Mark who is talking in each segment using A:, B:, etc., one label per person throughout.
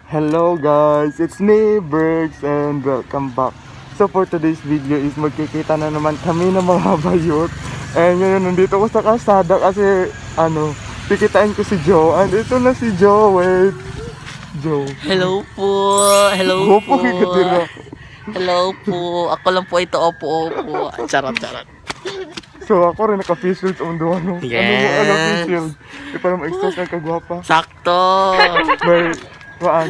A: Hello guys, it's me, Bergs, and welcome back. So for today's video is magkikita na naman kami ng mga bayot. And ngayon, nandito ko sa kalsada kasi, ano, kikitain ko si Joe. And ito na si Joe, wait. Joe.
B: Hello po. Hello
A: Opo,
B: po.
A: kikatira.
B: Hello po. Ako lang po ito. Opo, opo. Charot, charot.
A: So ako rin naka-face shield on the ano.
B: Yes.
A: Ano mo, ano face shield? Eh, para ma-exhaust ang kagwapa.
B: Sakto.
A: May, waan.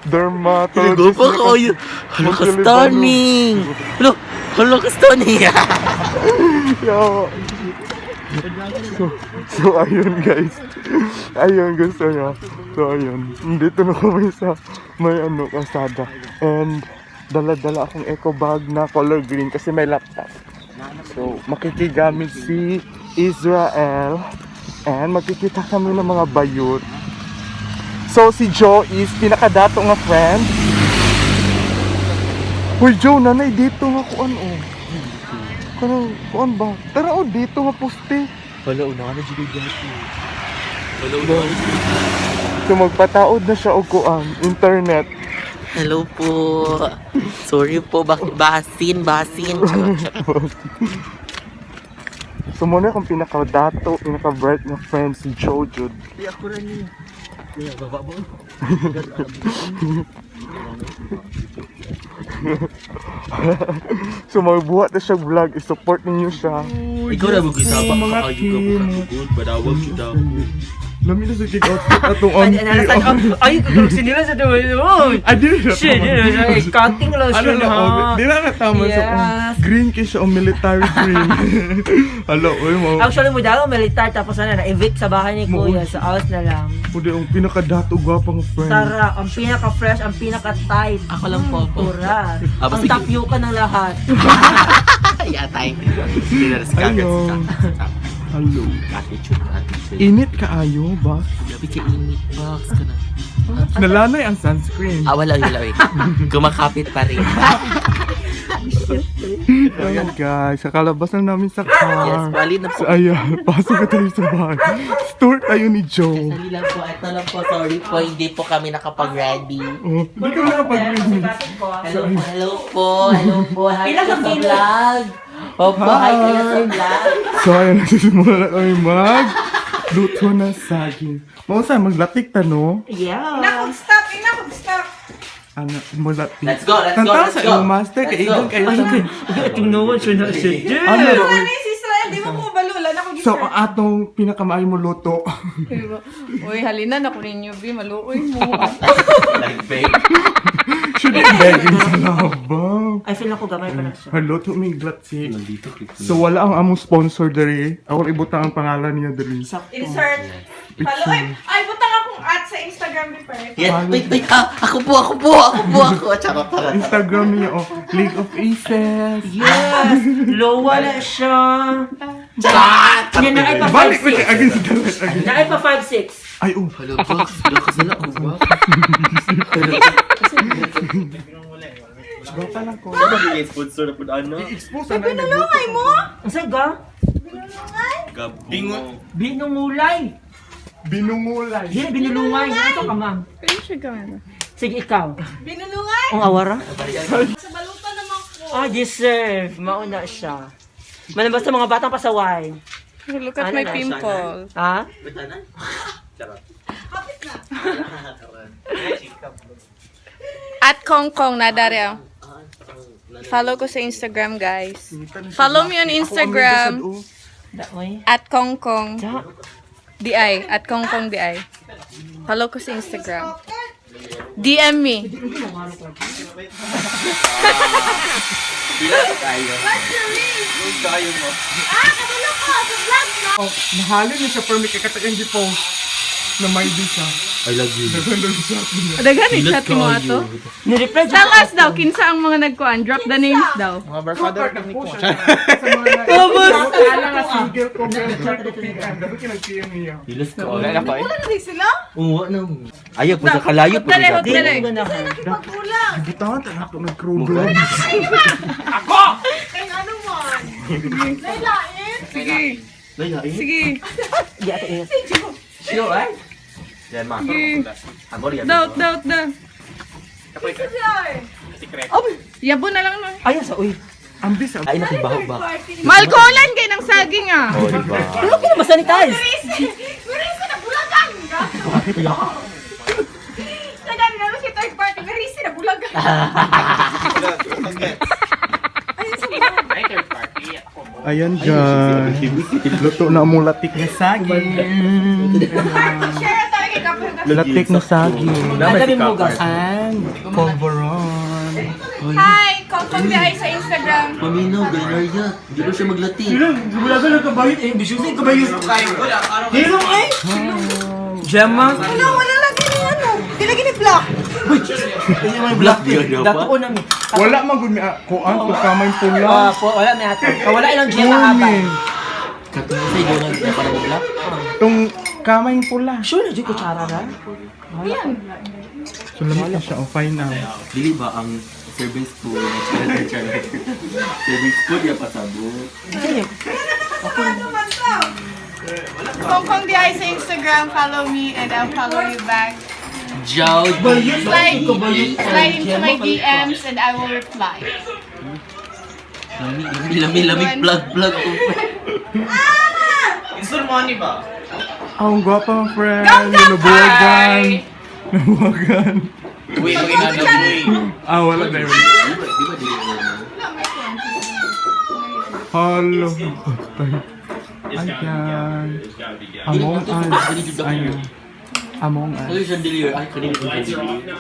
A: Dermatologist.
B: Gupo ko. Hala ka stunning. Hala, hala ka stunning.
A: Yo. So ayun guys. Ayun, gusto niya. So ayun. Dito na kami sa may ano, kasada. And dala-dala akong eco bag na color green kasi may laptop. So makikigamit si Israel and magkikita kami ng mga bayot. So si Joe is pinakadato nga friend. Uy Joe, nanay dito nga kuan oh. Kanang kuan ba? Tara oh, dito nga poste.
B: Hala, una ka na dyan dyan. Hala, una ka na.
A: So magpataod na siya og kuan, internet.
B: Hello po. Sorry po. Bakit basin, basin. Charot, charot.
A: So muna akong pinakadato, pinaka-bright na friend si Joe Jud.
B: Di ako rin niya. Baba mo.
A: So magbuhat na siya vlog, i-support ninyo siya.
C: Ikaw na mag-isaba
A: Mga
C: ka kayo ka
A: team.
C: bukatugod, badawag jud ako.
A: Lami na sa kick outfit atong auntie.
D: Ay, sinila sa dulo.
A: Ay, di na
D: Shit,
A: tama.
D: cutting lang
A: Ano
D: siya
A: na,
D: ha.
A: oh, di na natama sa
D: Yes.
A: green kay siya o military green. Hala, oy mo.
D: Actually, mo dalo militar tapos ano, na-evict sa bahay ni Kuya sa house na lang.
A: Pwede ang pinakadato gwapang friend.
D: Tara, ang pinaka-fresh, ang pinaka-tight.
B: Ako lang po, po.
D: Tura.
B: Ah,
D: Ang
B: sige.
D: tapioca ng lahat.
B: Yatay.
A: Ayun. Hello.
B: Attitude, attitude.
A: Init kaayo ba?
B: Grabe ka init box ka na.
A: Nalanay ang sunscreen.
B: Ah, wala, wala, wait. Kumakapit pa rin.
A: Ayan guys, kakalabas lang namin sa car.
B: Yes, bali na po.
A: So ayan, pasok na tayo sa bahay. Store tayo ni Joe.
B: Dali lang po, ito lang po. Sorry po, hindi po kami nakapag-ready.
A: Oh, hindi kami nakapag-ready.
B: Hello po, hello po, hello po. Hi
D: Ilan
B: po
D: ang
B: sa
D: kilo?
B: vlog. Opo, hi kayo sa vlog.
A: So ayan, nagsisimula na kami mag luto na saging. Mausa, maglatik ta no?
D: Yeah.
E: Inakog-stop! Inakog-stop!
A: Ano, maglatik.
B: Let's go, let's go,
A: Tantaw
B: let's
A: sa
B: go.
A: imo, master,
B: Let's
A: kaigan
B: go.
A: kayo sa...
D: Tingnan siya na siya.
A: Ano ba?
E: Ano yung si Israel? Di mo ko balulan. Ako
A: So, ang atong pinakamaayo mo luto.
E: Uy, halina na ko ninyo, Bi. Maluoy mo.
C: Like babe.
A: Should be begging sa labang.
D: I feel ako gamay pa na siya.
A: Haluto may glatsik.
C: Nandito click.
A: So wala ang among sponsor diri. Ako ibutang ang pangalan niya diri.
E: Insert. Follow. Ay, ay, butang akong at sa Instagram ni Per.
B: Yes, wait, wait. Ah, ako po, ako po, ako po, ako. Charot, charot.
A: Instagram niya oh, League of Aces.
D: Yes! Lowa na siya.
B: Charot!
D: Yan na ay pa
A: Balik ko siya
D: 5'6".
A: against the light again.
D: Na ay pa 5'6".
A: Ay oh.
B: Hello, box. Hello, kasi na ako ba?
A: Bata lang ko.
C: Ano sponsor na pud ano?
A: I-expose na binulungay
E: mo?
D: Ang saga?
C: Gabingot.
D: Binungulay.
A: Binungulay.
D: Hindi na binulungay. Ito ka, ma'am. Sige, ikaw.
E: Binulungan?
D: Ang awara?
E: Sa balutan naman ko.
D: Ah, deserve. Mauna siya. Malabas sa mga batang pasaway.
E: Look at
D: Ano
E: my
D: na siya?
E: pimple.
D: Ha?
E: Kapit na. At Kong Kong, nadareo. Follow ko sa Instagram, guys. Follow me on Instagram.
D: Daoy.
E: At Kong Kong.
D: Da.
E: DI. At Kong Kong DI. Follow ko sa Instagram. DM me.
C: Tayo mo.
A: Oh, nahalin niya siya pero may kakatayan di post na may di siya.
C: I love you.
A: Naganda siya niya.
E: Daghan ni chat mo ato.
D: Nireply
E: Tell us daw, kinsa ang mga nagkuan. Drop the names daw.
A: Mga barkada rin ko siya. Sa mga na.
E: Tapos.
A: Ala nga single ko girl to PM. Dapat ka nag-PM niya.
C: Hilas ka. Wala na
E: Wala na din sila?
C: Oo, ano? Ayaw po sa kalayo po.
E: Dali,
D: Di
E: dali.
D: mo ganahan.
A: Butangan ta nato nag-crew vlog.
E: Kay ano man? Lailain? Sige. Sige.
D: Di ato ingat.
C: Sure, right? Yan, ma.
E: Sige.
C: Amor yan.
E: Daw, daw, daw. Yabo na lang no.
D: Ayaw sa uy.
A: Ambis ah.
C: Ay, nakibaho ba?
E: Malkolan kay ng saging ah.
C: Oh, diba?
D: Ano kaya masanitize?
E: Marisa na bulagan. Tanan na si third party. Marisa na bulagan.
A: Ayan guys. Luto na among latik na saging.
E: Share tayo kay Kapag.
A: Latik na saging.
D: Ang mo gas.
A: And polvoron.
E: Hi, Kongkong Biay sa Instagram.
C: Paminaw, ganyan. Hindi ko siya maglati.
D: Wala ka lang kabayot eh. Bisyo sa kabayot. Hilong eh! Gemma.
E: Wala, wala lagi ni ano. Di lagi ni Black.
C: Black yun,
D: Datuon na mi.
A: Wala man gud mi kuan to kamay pula.
D: Ah, po, wala may ato. Kawala ilang Gemma haba.
A: Kunin.
C: Katulad sa iyo na parang black.
A: Tong kamay pula.
D: Sure na jud kutsara na.
A: So lamit na siya oh fine na.
C: Dili ba ang serving spoon? Charot, charot. Serving spoon ya pasabo.
E: Kongkong Biay sa Instagram. Follow me and I'll follow you back.
C: Jow.
E: Slide, slide into my DMs and I will reply.
C: Lami, lami, lami, lami, plug, plug.
A: Ang gwapa mga friend.
E: Gam, gam,
A: Nabuwagan.
E: ay!
A: Nabuwagan. Ah, wala na yun.
C: Di ba dili mo?
A: Hello. Ayan. Among Us. Ayun. Among Us.
C: Ay, chandelier. Ay, kanina yung chandelier.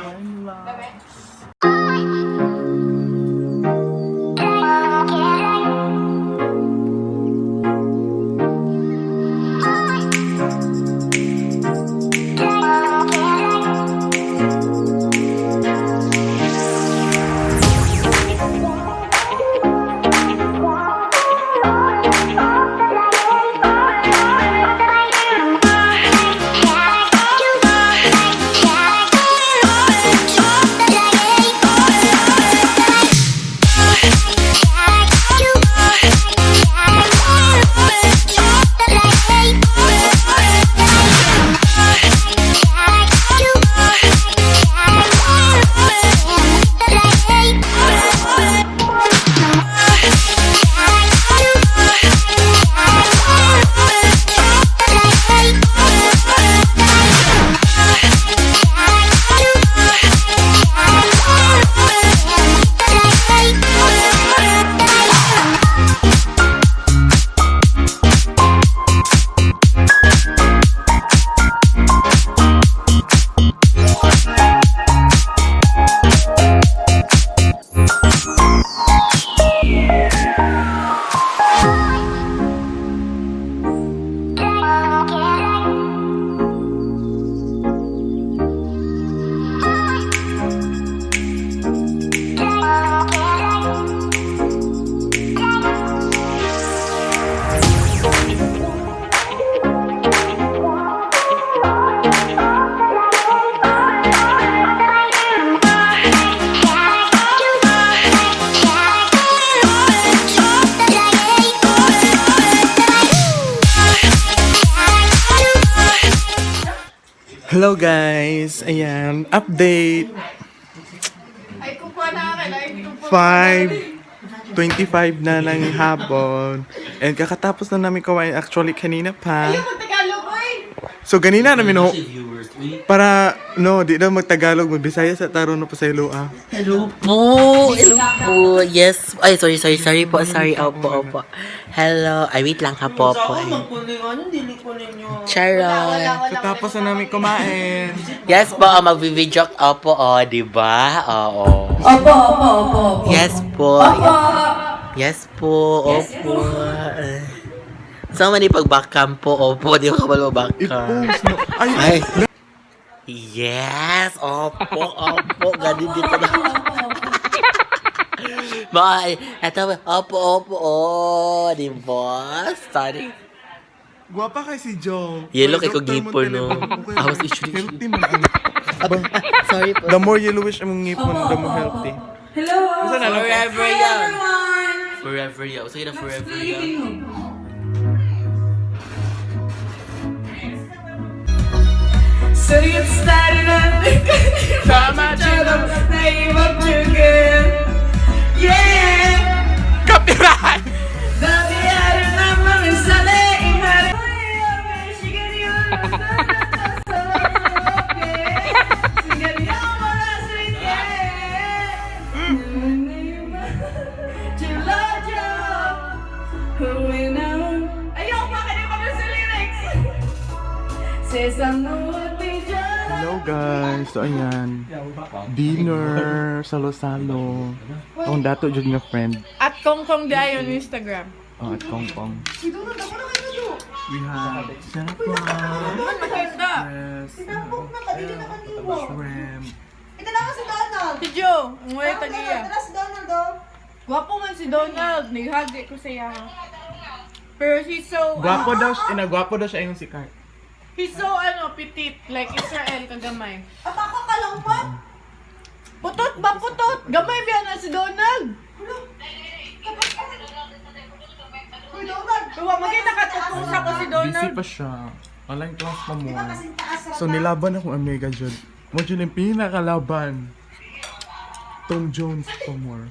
A: Hello guys! Ayan, update!
E: Ay, kukuha na ako. Hindi ko po.
A: 5:25 na ng hapon. And kakatapos na namin kumain actually kanina pa.
E: Mag-Tagalog, oy!
A: So ganina namin ho.
C: Kasi viewers, uy.
A: Para no, di daw magtagalog, magbisaya sa taro no pasaylo ah.
B: Hello po! Hello po! Yes. Ay, sorry, sorry, sorry po. Sorry. Opo, opo. Hello. Ay, wait lang ha po. Po. Charot.
A: Katapos na namin kumain.
B: Yes po, oh, magvi-video. Opo, oh, di ba? Oo.
E: Opo, opo, opo.
B: Yes po.
E: Opo.
B: Yes po. Opo. So many pag-backcam po. Opo, di ko kabalo backcam.
A: I-post no. Ay,
B: Ay. Yes! Opo, opo. Ganun dito na. Mga, eto, opo, opo, oh, di ba? Sorry.
A: Guwapa kay si Joe.
B: Yellow kay
A: Doctor
B: kog ngipon, no?
A: Montelebo. Okay.
B: I was issued-
A: Healthy man. ang-
B: Sorry po.
A: The more yellowish ang ngipon, the more healthy.
E: Hello.
B: Forever
E: Hi,
B: young.
E: everyone.
B: Forever young. Sige na, forever young.
E: Filipino.
A: Copyright!
E: Ayaw pa, kanina pa sa lyrics!
A: Hello guys! So ayan, dinner, salo-salo. Akong dato jud nga friend.
E: At Kongkong Day on Instagram.
A: Oh, at Kongkong. We have Sapa,
E: Makita!
A: yes,
F: Tinambok na ka, dito na kanimo.
A: shrimp.
F: Ito na nga si Donald.
E: Si Joe, nguwi
F: Donald,
E: tagiya.
F: Ito na si Donald, oh.
E: Gwapo man si Donald. Naghagi ko sa iya. Pero he's so,
A: Gwapo daw, siya, gwapo daw siya yung si Kart.
E: he's so ano, petit. Like Israel kagamay.
F: Apa ko kalungkot?
E: Putot ba putot? Gamay biya na si Donald.
F: Uy, Donald.
E: Wa magay nakatutusa ko si
A: Busy
E: Donald.
A: pa siya. Online class pa mo.
F: Di ba kasing taas
A: So nilaban akong Omega jud. Mo jud yung pinakalaban. Tom Jones pa more.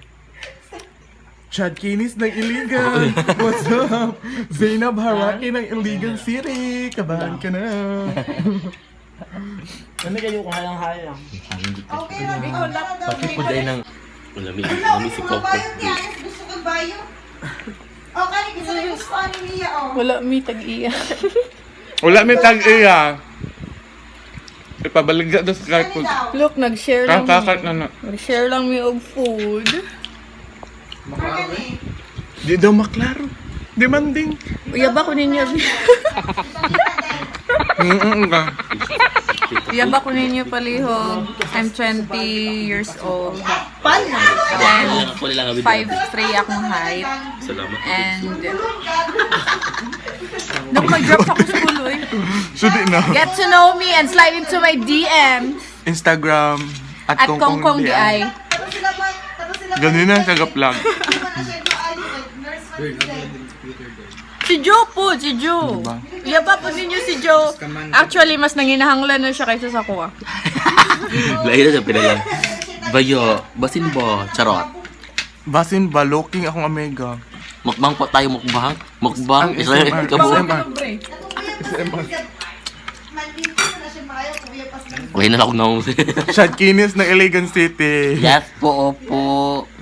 A: Chad Kinis ng Iligan. What's up? Zainab Haraki ng Iligan City. Kabahan ka na.
D: Kami kayo kung halang-halang.
F: Okay na, okay na daw.
C: Bakit po dahil ng... Lami,
F: Wala,
C: lami si
F: mga
C: Coco.
F: bayo niya. Ayos, gusto kong bayo. Oh, kani gusto na gusto ani niya, oh.
E: Wala mi tag-iya.
A: Wala may tag-iya. Ipabaligya daw sa
F: Kani daw.
E: Look, nag-share lang.
A: Kakakat na na.
E: Nag-share lang mi og food.
F: Kani.
A: Di daw maklaro. Demanding.
E: Uyaba ko ninyo.
A: Ka.
E: Uyaba ko ninyo palihog. I'm 20 years old.
C: Ako lang ang
E: 5'3 akong height.
C: Salamat.
E: And Naku, mag-drop ako sa school, eh.
A: Sudi na.
E: Get to know me and slide into my DMs
A: Instagram at,
E: at Kongkong
A: Di
E: Di.
F: Tapos sila pa, tapos sila pa.
A: Ganun na kagaplag.
F: Hindi man na siya maayo, like, nurse man sila.
E: Si Joe po, si Joe. Iya pa po ninyo si Joe. Actually, mas nanginahanglan na siya kaysa sa kuha.
C: Lahi na siya pinala. Bayo, basin ba? Charot.
A: Basin ba, looking akong Omega.
C: Mukbang po tayo, mukbang. Mukbang.
A: Ang
C: Isa
A: SMR.
C: kabo.
A: SMR.
F: Manlito na siya maayo, kuya pas
C: Okay na lang ako na.
A: Chad Kinis ng Iligan City.
C: Yes po, opo.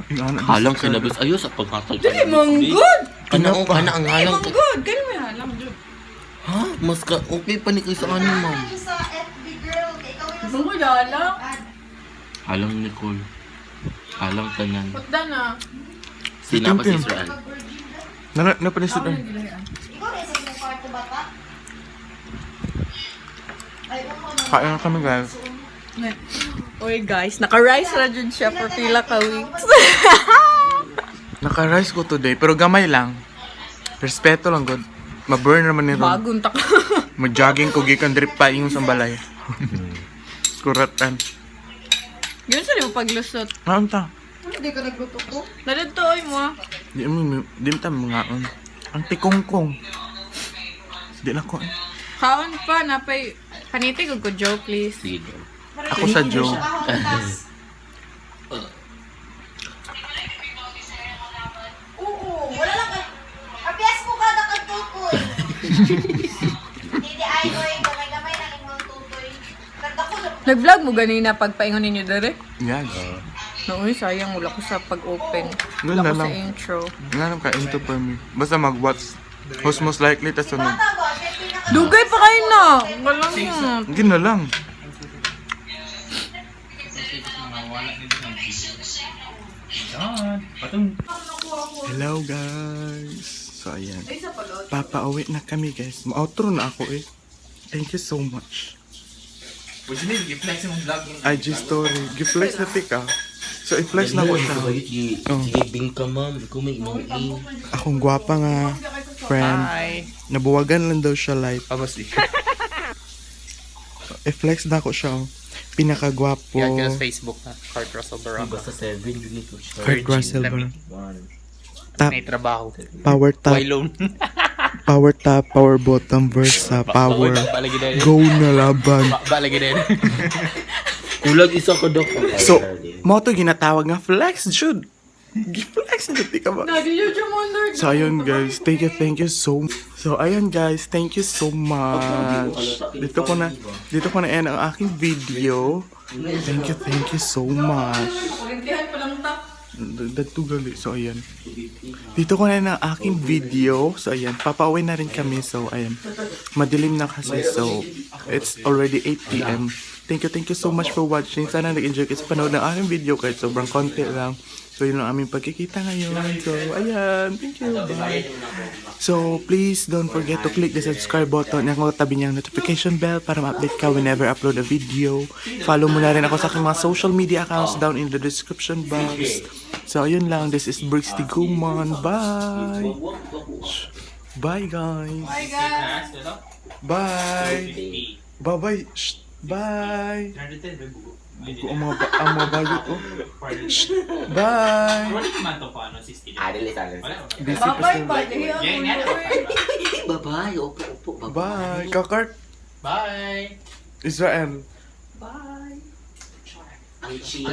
A: Ano,
C: Halang sinabis. Ayos sa paghatag.
E: Dili, manggod!
C: Kana o, kana ang halang.
E: Manggod! Kano may halang, Joe?
C: Ha? Mas ka, okay pa ni kay sa ano, ma'am.
F: siya sa FB girl, kay ikaw yung
E: Manggod, halang.
C: Halang Nicole. Halang tanan.
E: Putda na.
C: Sina pa si Israel.
A: Nana, napanisip eh.
F: Ikaw rin sa imong kwarto bata. Ay, oo na.
A: Kain na kami guys.
E: Oy guys, naka-rice ra jud siya for pila ka weeks.
A: Naka-rice ko today, pero gamay lang. Respeto lang god. Ma-burn naman nito.
E: Bagong tak.
A: Mag-jogging ko gikan drip pa yung sambalay. Kuratan.
E: Yun sa mo paglusot.
A: Naon ta?
F: Hindi ka nagluto ko.
E: Nalito oy mo. ah.
A: Di mo di mo ta mga on. Ang tikongkong. Di na ko. eh.
E: Kaon pa napay panitig og ko Joe please.
C: Sige, go.
A: Ako sa Joe.
F: Oo, wala lang ka. Apias mo kada kag tutoy. Hindi ay oy, gamay-gamay na imong tutoy. Kanta ko na
E: Nag-vlog mo ganina pagpaingon ninyo dere?
A: Yes.
E: Nooy, sayang wala ko sa pag-open.
A: Wala
E: Wala ko sa
A: lang.
E: intro.
A: Nga lang ka into for me. Basta mag-watch. Who's most likely tas sunod.
F: bata ba? Siya pinaka
E: Dugay pa kayo na. Walang na.
A: Hindi na lang. Hello guys. So ayan. Papauwi na kami guys. Ma-outro na ako eh. Thank you so much.
D: Would you need i-flex yung vlog?
A: IG story. Gi-flex na tika. So i-flex na ko siya. Oh.
C: Sige, bing ka, ma'am. Ikaw may inuwi.
A: Akong gwapa nga friend. Nabuwagan lang daw siya light.
D: Obviously.
A: I-flex na ko siya. oh. Pinakagwapo.
D: Yeah, kaya sa Facebook na. Kurt Russell Baraka.
C: Basta 7, yun ito siya.
A: Kurt Russell ba?
D: Lami.
A: Tap,
D: May trabaho.
A: power tap.
D: Why loan?
A: Power top, power bottom versus sa power. Go na laban.
B: Kulag isa ko dok.
A: So, mo to ginatawag nga flex, Jude. Gi-flex na di ka ba? So ayun guys, thank you so. So ayun guys, thank you so much. Dito ko na end ang aking video. Thank you so much.
E: Kurintihan pa lang ta.
A: Dagto gali. So ayan. Dito ko na end ang aking video. So ayan, papauwi na rin kami. So ayan. Madilim na kasi. So it's already 8 p.m. Thank you so much for watching. Sana nag-enjoy kayo sa panood ng aking video kahit sobrang konti lang. So yun lang aming pagkikita ngayon. So ayan, thank you. Bye. So please don't forget to click the subscribe button at ang tabi niyang notification bell para ma-update ka whenever I upload a video. Follow mo na rin ako sa aking mga social media accounts down in the description box. So ayun lang, this is Briggs Tiguman. Bye! Bye guys!
E: Bye guys.
A: Bye! Bye-bye! Shh! Bye! Ang mga, ang mga bayot, oh. Shh! Bye! Busy pa
E: Bye
A: sila.
E: bye. Bye.
B: Bye-bye. Opo, opo. Bye-bye.
A: Bye! Kakart!
D: Bye!
A: Israel!
E: Bye.
B: Ang chill.